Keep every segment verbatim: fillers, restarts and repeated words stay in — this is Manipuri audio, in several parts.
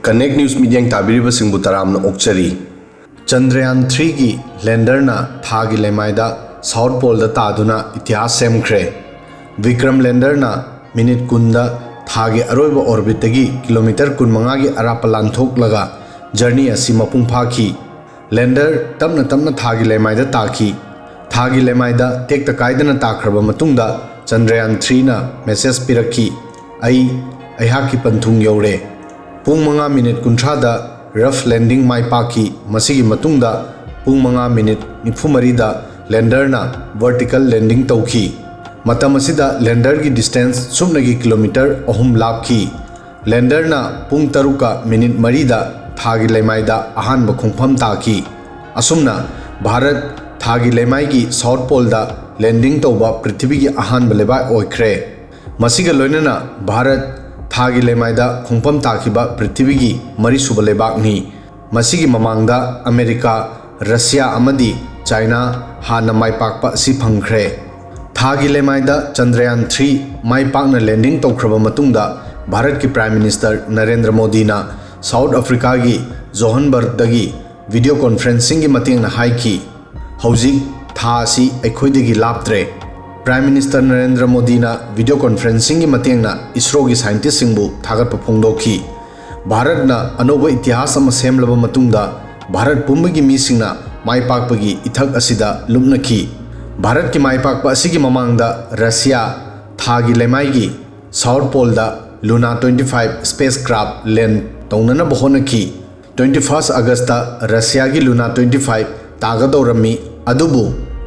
Connect News ꯃꯤꯠꯌꯦꯡ ꯇꯥꯕꯤꯔꯤꯕꯁꯤꯡꯕꯨ ꯇꯔꯥꯝꯅ ꯑꯣꯛꯆꯔꯤ꯫ ꯆꯟꯗ꯭ꯔꯌꯥꯟ ꯊ꯭ꯔꯤꯒꯤ ꯂꯦꯟꯗꯔꯅ ꯊꯥꯒꯤ ꯂꯩꯃꯥꯏꯗ ꯁꯥꯎꯠ ꯄꯣꯜꯗ ꯇꯥꯗꯨꯅ ꯏꯇꯤꯍꯥꯁ ꯁꯦꯝꯈ꯭ꯔꯦ꯫ ꯕꯤꯀ꯭ꯔꯝ ꯂꯦꯟꯗꯔꯅ ꯃꯤꯅꯤꯠ ꯀꯨꯟꯗ ꯊꯥꯒꯤ ꯑꯔꯣꯏꯕ ꯑꯣꯔꯕꯤꯠꯇꯒꯤ ꯀꯤꯂꯣꯃꯤꯇꯔ ꯀꯨꯟꯃꯉꯥꯒꯤ ꯑꯔꯥꯞꯄ ꯂꯥꯟꯊꯣꯛꯂꯒ ꯖꯔꯅꯤ ꯑꯁꯤ ꯃꯄꯨꯡ ꯐꯥꯈꯤ꯫ ꯂꯦꯟꯗꯔ ꯇꯞꯅ ꯇꯞꯅ ꯊꯥꯒꯤ ꯂꯩꯃꯥꯏꯗ ꯇꯥꯈꯤ꯫ ꯊꯥꯒꯤ ꯂꯩꯃꯥꯏꯗ ꯇꯦꯛꯇ ꯀꯥꯏꯗꯅ ꯇꯥꯈ꯭ꯔꯕ ꯃꯇꯨꯡꯗ ꯆꯟꯗ꯭ꯔꯌꯥꯟ ꯊ꯭ꯔꯤꯅ ꯃꯦꯁꯦꯖ ꯄꯤꯔꯛꯈꯤ, "ꯑꯩ ꯑꯩꯍꯥꯛꯀꯤ ꯄꯟꯊꯨꯡ ꯌꯧꯔꯦ"꯫ ꯄꯨꯡ ꯃꯉꯥ ꯃꯤꯅꯤꯠ ꯀꯨꯟꯊ꯭ꯔꯥꯗ ꯔꯐ ꯂꯦꯟꯗꯤꯡ ꯃꯥꯏ ꯄꯥꯛꯈꯤ꯫ ꯃꯁꯤꯒꯤ ꯃꯇꯨꯡꯗ ꯄꯨꯡ ꯃꯉꯥ ꯃꯤꯅꯤꯠ ꯅꯤꯐꯨ ꯃꯔꯤꯗ ꯂꯦꯟꯗꯔꯅ ꯚꯔꯇꯤꯀꯦꯜ ꯂꯦꯟꯗꯤꯡ ꯇꯧꯈꯤ꯫ ꯃꯇꯝ ꯑꯁꯤꯗ ꯂꯦꯟꯗꯔꯒꯤ ꯗꯤꯁꯇꯦꯟꯁ ꯁꯨꯞꯅꯒꯤ ꯀꯤꯂꯣꯃꯤꯇꯔ ꯑꯍꯨꯝ ꯂꯥꯞꯈꯤ꯫ ꯂꯦꯟꯗꯔꯅ ꯄꯨꯡ ꯇꯔꯨꯛꯀ ꯃꯤꯅꯤꯠ ꯃꯔꯤꯗ ꯊꯥꯒꯤ ꯂꯩꯃꯥꯏꯗ ꯑꯍꯥꯟꯕ ꯈꯣꯡꯐꯝ ꯇꯥꯈꯤ꯫ ꯑꯁꯨꯝꯅ ꯚꯥꯔꯠ ꯊꯥꯒꯤ ꯂꯩꯃꯥꯏꯒꯤ ꯁꯥꯎꯠ ꯄꯣꯜꯗ ꯂꯦꯟꯗꯤꯡ ꯇꯧꯕ ꯄ꯭ꯔꯤꯊꯤꯕꯤꯒꯤ ꯑꯍꯥꯟꯕ ꯂꯩꯕꯥꯛ ꯑꯣꯏꯈ꯭ꯔꯦ꯫ ꯃꯁꯤꯒ ꯂꯣꯏꯅꯅ ꯚꯥꯔꯠ ꯊꯥꯒꯤ ꯂꯩꯃꯥꯏꯗ ꯈꯣꯡꯐꯝ ꯇꯥꯈꯤꯕ ꯄ꯭ꯔꯤꯊꯤꯕꯤꯒꯤ ꯃꯔꯤꯁꯨꯕ ꯂꯩꯕꯥꯛꯅꯤ꯫ ꯃꯁꯤꯒꯤ ꯃꯃꯥꯡꯗ ꯑꯃꯦꯔꯤꯀꯥ, ꯔꯁꯤꯌꯥ ꯑꯃꯗꯤ ꯆꯥꯏꯅꯥ ꯍꯥꯟꯅ ꯃꯥꯏ ꯄꯥꯛꯄ ꯑꯁꯤ ꯐꯪꯈ꯭ꯔꯦ꯫ ꯊꯥꯒꯤ ꯂꯩꯃꯥꯏꯗ ꯆꯟꯗ꯭ꯔꯌꯥꯟ ꯊ꯭ꯔꯤ ꯃꯥꯏ ꯄꯥꯛꯅ ꯂꯦꯟꯗꯤꯡ ꯇꯧꯈ꯭ꯔꯕ ꯃꯇꯨꯡꯗ ꯚꯥꯔꯠꯀꯤ ꯄ꯭ꯔꯥꯏꯝ ꯃꯤꯅꯤꯁꯇꯔ ꯅꯔꯦꯟꯗ꯭ꯔ ꯃꯣꯗꯤꯅ ꯁꯥꯎꯠ ꯑꯐ꯭ꯔꯤꯀꯥꯒꯤ ꯖꯣꯍꯟꯕꯔꯒꯇꯒꯤ ꯚꯤꯗꯤꯑꯣ ꯀꯣꯟꯐ꯭ꯔꯦꯟꯁꯤꯡꯒꯤ ꯃꯇꯦꯡꯅ ꯍꯥꯏꯈꯤ, "ꯍꯧꯖꯤꯛ ꯊꯥ ꯑꯁꯤ ꯑꯩꯈꯣꯏꯗꯒꯤ ꯂꯥꯞꯇ꯭ꯔꯦ"꯫ ꯄ꯭ꯔꯥꯏꯝ ꯃꯤꯅꯤꯁꯇꯔ ꯅꯔꯦꯟꯗ꯭ꯔ ꯃꯣꯗꯤꯅ ꯚꯤꯗꯤꯑꯣ ꯀꯣꯟꯐ꯭ꯔꯦꯟꯁꯤꯡꯒꯤ ꯃꯇꯦꯡꯅ ꯏꯁꯔꯣꯒꯤ ꯁꯥꯏꯟꯇꯤꯁꯁꯤꯡꯕꯨ ꯊꯥꯒꯠꯄ ꯐꯣꯡꯗꯣꯛꯈꯤ꯫ ꯚꯥꯔꯠꯅ ꯑꯅꯧꯕ ꯏꯇꯤꯍꯥꯁ ꯑꯃ ꯁꯦꯝꯂꯕ ꯃꯇꯨꯡꯗ ꯚꯥꯔꯠ ꯄꯨꯝꯕꯒꯤ ꯃꯤꯁꯤꯡꯅ ꯃꯥꯏ ꯄꯥꯛꯄꯒꯤ ꯏꯊꯛ ꯑꯁꯤꯗ ꯂꯨꯞꯅꯈꯤ꯫ ꯚꯥꯔꯠꯀꯤ ꯃꯥꯏ ꯄꯥꯛꯄ ꯑꯁꯤꯒꯤ ꯃꯃꯥꯡꯗ ꯔꯁꯤꯌꯥ ꯊꯥꯒꯤ ꯂꯩꯃꯥꯏꯒꯤ ꯁꯥꯎꯠ ꯄꯣꯜꯗ Luna twenty five spacecraft land ꯇꯧꯅꯅꯕ ꯍꯣꯠꯅꯈꯤ꯫ ꯇ꯭ꯋꯦꯟꯇꯤ ꯐꯥꯔꯁ ꯑꯥꯒꯁꯇ ꯔꯁꯤꯌꯥꯒꯤ ꯂꯨꯅꯥ ꯇ꯭ꯋꯦꯟꯇꯤ ꯐꯥꯏꯚ ꯇꯥꯒꯗꯧꯔꯝꯃꯤ, ꯑꯗꯨꯕꯨ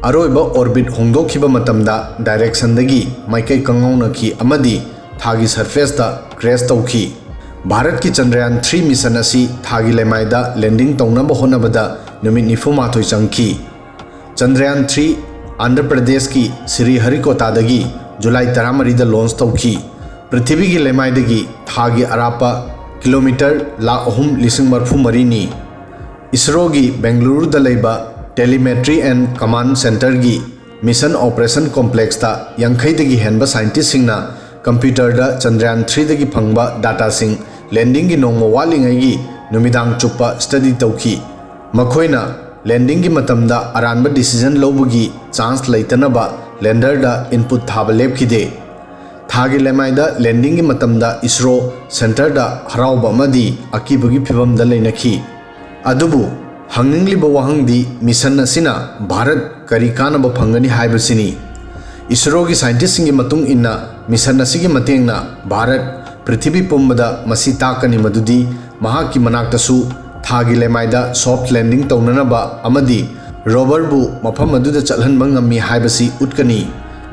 ꯑꯔꯣꯏꯕ ꯑꯣꯔꯕꯤꯠ ꯍꯣꯡꯗꯣꯛꯈꯤꯕ ꯃꯇꯝꯗ ꯗꯥꯏꯔꯦꯛꯁꯟꯗꯒꯤ ꯃꯥꯏꯀꯩ ꯀꯪꯉꯥꯎꯅꯈꯤ ꯑꯃꯗꯤ ꯊꯥꯒꯤ ꯁꯔꯐꯦꯁꯇ ꯀ꯭ꯔꯦꯁ ꯇꯧꯈꯤ꯫ ꯚꯥꯔꯠꯀꯤ ꯆꯟꯗ꯭ꯔꯌꯥꯟ ꯊ꯭ꯔꯤ ꯃꯤꯁꯟ ꯑꯁꯤ ꯊꯥꯒꯤ ꯂꯩꯃꯥꯏꯗ ꯂꯦꯟꯗꯤꯡ ꯇꯧꯅꯕ ꯍꯣꯠꯅꯕꯗ ꯅꯨꯃꯤꯠ ꯅꯤꯐꯨ ꯃꯥꯊꯣꯏ ꯆꯪꯈꯤ꯫ ꯆꯟꯗ꯭ꯔꯌꯥꯟ ꯊ꯭ꯔꯤ ꯑꯟꯙ꯭ꯔ ꯄ꯭ꯔꯗꯦꯁꯀꯤ ꯁ꯭ꯔꯤ ꯍꯔꯤꯀꯣꯇꯥꯗꯒꯤ ꯖꯨꯂꯥꯏ ꯇꯔꯥꯃꯔꯤꯗ ꯂꯣꯟꯆ ꯇꯧꯈꯤ꯫ ꯄ꯭ꯔꯤꯊꯤꯕꯤꯒꯤ ꯂꯩꯃꯥꯏꯗꯒꯤ ꯊꯥꯒꯤ ꯑꯔꯥꯞꯄ ꯀꯤꯂꯣꯃꯤꯇꯔ ꯂꯥꯈ ꯑꯍꯨꯝ ꯂꯤꯁꯤꯡ ꯃꯔꯤꯐꯨ ꯃꯔꯤꯅꯤ꯫ ꯏꯁꯔꯣꯒꯤ ꯕꯦꯡꯒꯂꯨꯔꯨꯗ ꯂꯩꯕ Telemetry and Command Centreꯒꯤ ꯃꯤꯁꯟ ꯑꯣꯄꯔꯦꯁꯟ ꯀꯣꯝꯄ꯭ꯂꯦꯛꯁꯇ ꯌꯥꯡꯈꯩꯗꯒꯤ ꯍꯦꯟꯕ ꯁꯥꯏꯟꯇꯤꯁꯁꯤꯡꯅ ꯀꯝꯄ꯭ꯌꯨꯇꯔꯗ ꯆꯟꯗ꯭ꯔꯌꯥꯟ ꯊ꯭ꯔꯤꯗꯒꯤ ꯐꯪꯕ ꯗꯥꯇꯥꯁꯤꯡ ꯂꯦꯟꯗꯤꯡꯒꯤ ꯅꯣꯡꯃ ꯋꯥꯠꯂꯤꯉꯩꯒꯤ ꯅꯨꯃꯤꯗꯥꯡ ꯆꯨꯞꯄ ꯁ꯭ꯇꯗꯤ ꯇꯧꯈꯤ꯫ ꯃꯈꯣꯏꯅ ꯂꯦꯟꯗꯤꯡꯒꯤ ꯃꯇꯝꯗ ꯑꯔꯥꯟꯕ ꯗꯤꯁꯤꯖꯟ ꯂꯧꯕꯒꯤ ꯆꯥꯟꯁ ꯂꯩꯇꯅꯕ ꯂꯦꯟꯗꯔꯗ ꯏꯟꯄꯨꯠ ꯊꯥꯕ ꯂꯦꯞꯈꯤꯗꯦ꯫ ꯊꯥꯒꯤ ꯂꯩꯃꯥꯏꯗ ꯂꯦꯟꯗꯤꯡꯒꯤ ꯃꯇꯝꯗ ꯏꯁꯔꯣ ꯁꯦꯟꯇꯔꯗ ꯍꯔꯥꯎꯕ ꯑꯃꯗꯤ ꯑꯀꯤꯕꯒꯤ ꯐꯤꯚꯝꯗ ꯂꯩꯅꯈꯤ꯫ ꯑꯗꯨꯕꯨ ꯍꯪꯅꯤꯡꯂꯤꯕ ꯋꯥꯍꯪꯗꯤ ꯃꯤꯁꯟ ꯑꯁꯤꯅ ꯚꯥꯔꯠ ꯀꯔꯤ ꯀꯥꯟꯅꯕ ꯐꯪꯒꯅꯤ ꯍꯥꯏꯕꯁꯤꯅꯤ꯫ ꯏꯁꯔꯣꯒꯤ ꯁꯥꯏꯟꯇꯤꯁꯁꯤꯡꯒꯤ ꯃꯇꯨꯡ ꯏꯟꯅ ꯃꯤꯁꯟ ꯑꯁꯤꯒꯤ ꯃꯇꯦꯡꯅ ꯚꯥꯔꯠ ꯄ꯭ꯔꯤꯊꯤꯕꯤ ꯄꯨꯝꯕꯗ ꯃꯁꯤ ꯇꯥꯛꯀꯅꯤ ꯃꯗꯨꯗꯤ ꯃꯍꯥꯛꯀꯤ ꯃꯅꯥꯛꯇꯁꯨ ꯊꯥꯒꯤ ꯂꯩꯃꯥꯏꯗ ꯁꯣꯐꯠ ꯂꯦꯟꯗꯤꯡ ꯇꯧꯅꯅꯕ ꯑꯃꯗꯤ ꯔꯣꯕꯔꯕꯨ ꯃꯐꯝ ꯑꯗꯨꯗ ꯆꯠꯍꯟꯕ ꯉꯝꯃꯤ ꯍꯥꯏꯕꯁꯤ ꯎꯠꯀꯅꯤ꯫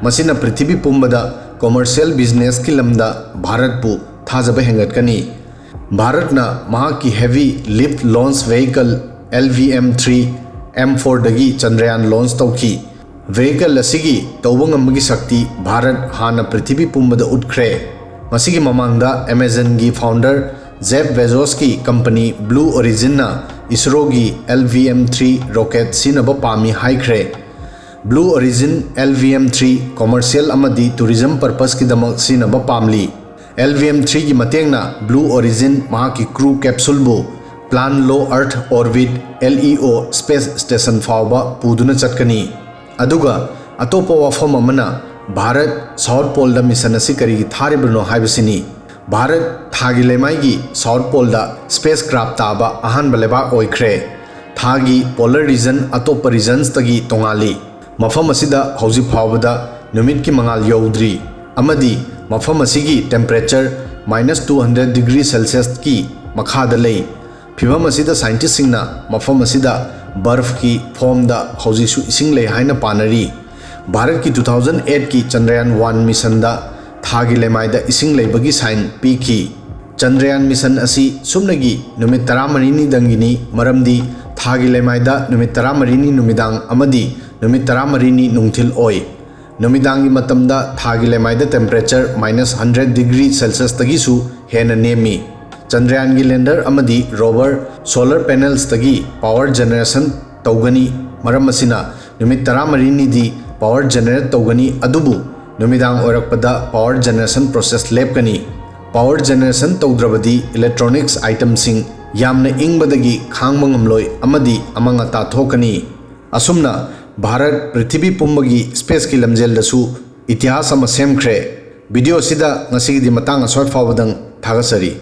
ꯃꯁꯤꯅ ꯄ꯭ꯔꯤꯊꯤꯕꯤ ꯄꯨꯝꯕꯗ ꯀꯣꯃꯔꯁꯤꯌꯦꯜ ꯕꯤꯖꯤꯅꯦꯁꯀꯤ ꯂꯝꯗ ꯚꯥꯔꯠꯄꯨ ꯊꯥꯖꯕ ꯍꯦꯟꯒꯠꯀꯅꯤ꯫ ꯚꯥꯔꯠꯅ ꯃꯍꯥꯛꯀꯤ Heavy Lift Launch Vehicle L V M three M four ꯗꯒꯤ ꯆꯟꯗ꯭ꯔꯌꯥꯟ ꯂꯣꯟꯆ ꯇꯧꯈꯤ꯫ ꯚꯦꯍꯤꯀꯜ ꯑꯁꯤꯒꯤ ꯇꯧꯕ ꯉꯝꯕꯒꯤ ꯁꯛꯇꯤ ꯚꯥꯔꯠ ꯍꯥꯟꯅ ꯄ꯭ꯔꯤꯊꯤꯕꯤ ꯄꯨꯝꯕꯗ ꯎꯠꯈ꯭ꯔꯦ꯫ ꯃꯁꯤꯒꯤ ꯃꯃꯥꯡꯗ ꯑꯦꯃꯥꯖꯣꯟꯒꯤ ꯐꯥꯎꯟꯗꯔ ꯖꯦꯐ ꯕꯦꯖꯣꯁꯀꯤ ꯀꯝꯄꯅꯤ ꯕ꯭ꯂꯨ ꯑꯣꯔꯤꯖꯤꯟꯅ ꯏꯁꯔꯣꯒꯤ L V M three rocket ꯁꯤꯖꯤꯟꯅꯕ ꯄꯥꯝꯃꯤ ꯍꯥꯏꯈ꯭ꯔꯦ꯫ Blue Origin L V M three commercial ꯑꯃꯗꯤ ꯇꯨꯔꯤꯖꯝ ꯄꯔꯄꯁꯀꯤꯗꯃꯛ ꯁꯤꯖꯤꯟꯅꯕ ꯄꯥꯝꯂꯤ꯫ L V M three ꯒꯤ ꯃꯇꯦꯡꯅ ꯕ꯭ꯂꯨ ꯑꯣꯔꯤꯖꯤꯟ ꯃꯍꯥꯛꯀꯤ ꯀ꯭ꯔꯨ ꯀꯦꯞꯁꯨꯜꯕꯨ Plan Low Earth Orbit, L E O, space station ꯐꯥꯎꯕ ꯄꯨꯗꯨꯅ ꯆꯠꯀꯅꯤ꯫ ꯑꯗꯨꯒ ꯑꯇꯣꯞꯄ ꯋꯥꯐꯝ ꯑꯃꯅ ꯚꯥꯔꯠ ꯁꯥꯎꯠ ꯄꯣꯜꯗ ꯃꯤꯁꯟ ꯑꯁꯤ ꯀꯔꯤꯒꯤ ꯊꯥꯔꯤꯕꯅꯣ ꯍꯥꯏꯕꯁꯤꯅꯤ꯫ ꯚꯥꯔꯠ ꯊꯥꯒꯤ ꯂꯩꯃꯥꯏꯒꯤ ꯁꯥꯎꯠ ꯄꯣꯜꯗ ꯁ꯭ꯄꯦꯁ ꯀ꯭ꯔꯥꯐ ꯇꯥꯕ ꯑꯍꯥꯟꯕ ꯂꯩꯕꯥꯛ ꯑꯣꯏꯈ꯭ꯔꯦ꯫ ꯊꯥꯒꯤ ꯄꯣꯂꯔ ꯔꯤꯖꯟ ꯑꯇꯣꯞꯄ ꯔꯤꯖꯟꯁꯇꯒꯤ ꯇꯣꯉꯥꯜꯂꯤ꯫ ꯃꯐꯝ ꯑꯁꯤꯗ ꯍꯧꯖꯤꯛ ꯐꯥꯎꯕꯗ ꯅꯨꯃꯤꯠꯀꯤ ꯃꯉꯥꯜ ꯌꯧꯗ꯭ꯔꯤ ꯑꯃꯗꯤ ꯃꯐꯝ ꯑꯁꯤꯒꯤ temperature minus two hundred degree Celsiusꯀꯤ ꯃꯈꯥꯗ ꯂꯩ꯫ ꯐꯤꯚꯝ ꯑꯁꯤꯗ ꯁꯥꯏꯟꯇꯤꯁꯁꯤꯡꯅ ꯃꯐꯝ ꯑꯁꯤꯗ ꯕꯔꯐꯀꯤ ꯐꯣꯝꯗ ꯍꯧꯖꯤꯛꯁꯨ ꯏꯁꯤꯡ ꯂꯩ ꯍꯥꯏꯅ ꯄꯥꯅꯔꯤ꯫ ꯚꯥꯔꯠꯀꯤ two thousand eightꯀꯤ ꯆꯟꯗ꯭ꯔꯌꯥꯟ one ꯃꯤꯁꯟꯗ ꯊꯥꯒꯤ ꯂꯩꯃꯥꯏꯗ ꯏꯁꯤꯡ ꯂꯩꯕꯒꯤ ꯁꯥꯏꯟ ꯄꯤꯈꯤ꯫ ꯆꯟꯗ꯭ꯔꯌꯥꯟ ꯃꯤꯁꯟ ꯑꯁꯤ ꯁꯨꯞꯅꯒꯤ ꯅꯨꯃꯤꯠ ꯇꯔꯥꯃꯔꯤꯅꯤꯗꯪꯒꯤꯅꯤ, ꯃꯔꯝꯗꯤ ꯊꯥꯒꯤ ꯂꯩꯃꯥꯏꯗ ꯅꯨꯃꯤꯠ ꯇꯔꯥꯃꯔꯤꯅꯤ ꯅꯨꯃꯤꯗꯥꯡ ꯑꯃꯗꯤ ꯅꯨꯃꯤꯠ ꯇꯔꯥꯃꯔꯤꯅꯤ ꯅꯨꯡꯊꯤꯜ ꯑꯣꯏ꯫ ꯅꯨꯃꯤꯗꯥꯡꯒꯤ ꯃꯇꯝꯗ ꯊꯥꯒꯤ ꯂꯩꯃꯥꯏꯗ ꯇꯦꯝꯄꯔꯦꯆꯔ minus hundred degree Celsiusꯇꯒꯤꯁꯨ ꯍꯦꯟꯅ ꯅꯦꯝꯃꯤ꯫ ꯆꯟꯗ꯭ꯔꯌꯥꯟꯒꯤ ꯂꯦꯟꯗꯔ ꯑꯃꯗꯤ ꯔꯣꯚꯔ ꯁꯣꯂꯔ ꯄꯦꯅꯦꯜꯁꯇꯒꯤ ꯄꯥꯋꯔ ꯖꯦꯅꯦꯔꯦꯁꯟ ꯇꯧꯒꯅꯤ꯫ ꯃꯔꯝ ꯑꯁꯤꯅ ꯅꯨꯃꯤꯠ ꯇꯔꯥꯃꯔꯤꯅꯤꯗꯤ ꯄꯥꯋꯔ ꯖꯦꯅꯦꯔꯦꯠ ꯇꯧꯒꯅꯤ, ꯑꯗꯨꯕꯨ ꯅꯨꯃꯤꯗꯥꯡ ꯑꯣꯏꯔꯛꯄꯗ ꯄꯥꯋꯔ ꯖꯦꯅꯦꯔꯦꯁꯟ ꯄ꯭ꯔꯣꯁꯦꯁ ꯂꯦꯞꯀꯅꯤ꯫ Power generation ꯇꯧꯗ꯭ꯔꯕꯗꯤ electronics itemꯁꯤꯡ ꯌꯥꯝꯅ ꯏꯪꯕꯗꯒꯤ ꯈꯥꯡꯕ ꯉꯝꯂꯣꯏ ꯑꯃꯗꯤ ꯑꯃꯥꯡ ꯑꯇꯥ ꯊꯣꯛꯀꯅꯤ꯫ ꯑꯁꯨꯝꯅ ꯚꯥꯔꯠ ꯄ꯭ꯔꯤꯊꯤꯕꯤ ꯄꯨꯝꯕꯒꯤ spaceꯀꯤ ꯂꯝꯖꯦꯜꯗꯁꯨ ꯏꯇꯤꯍꯥꯁ ꯑꯃ ꯁꯦꯝꯈ꯭ꯔꯦ꯫ Video ꯑꯁꯤꯗ ꯉꯁꯤꯒꯤꯗꯤ ꯃꯇꯥꯡ ꯑꯁ꯭ꯋꯥꯏ ꯐꯥꯎꯕꯗꯪ꯫ ꯊꯥꯒꯠꯆꯔꯤ꯫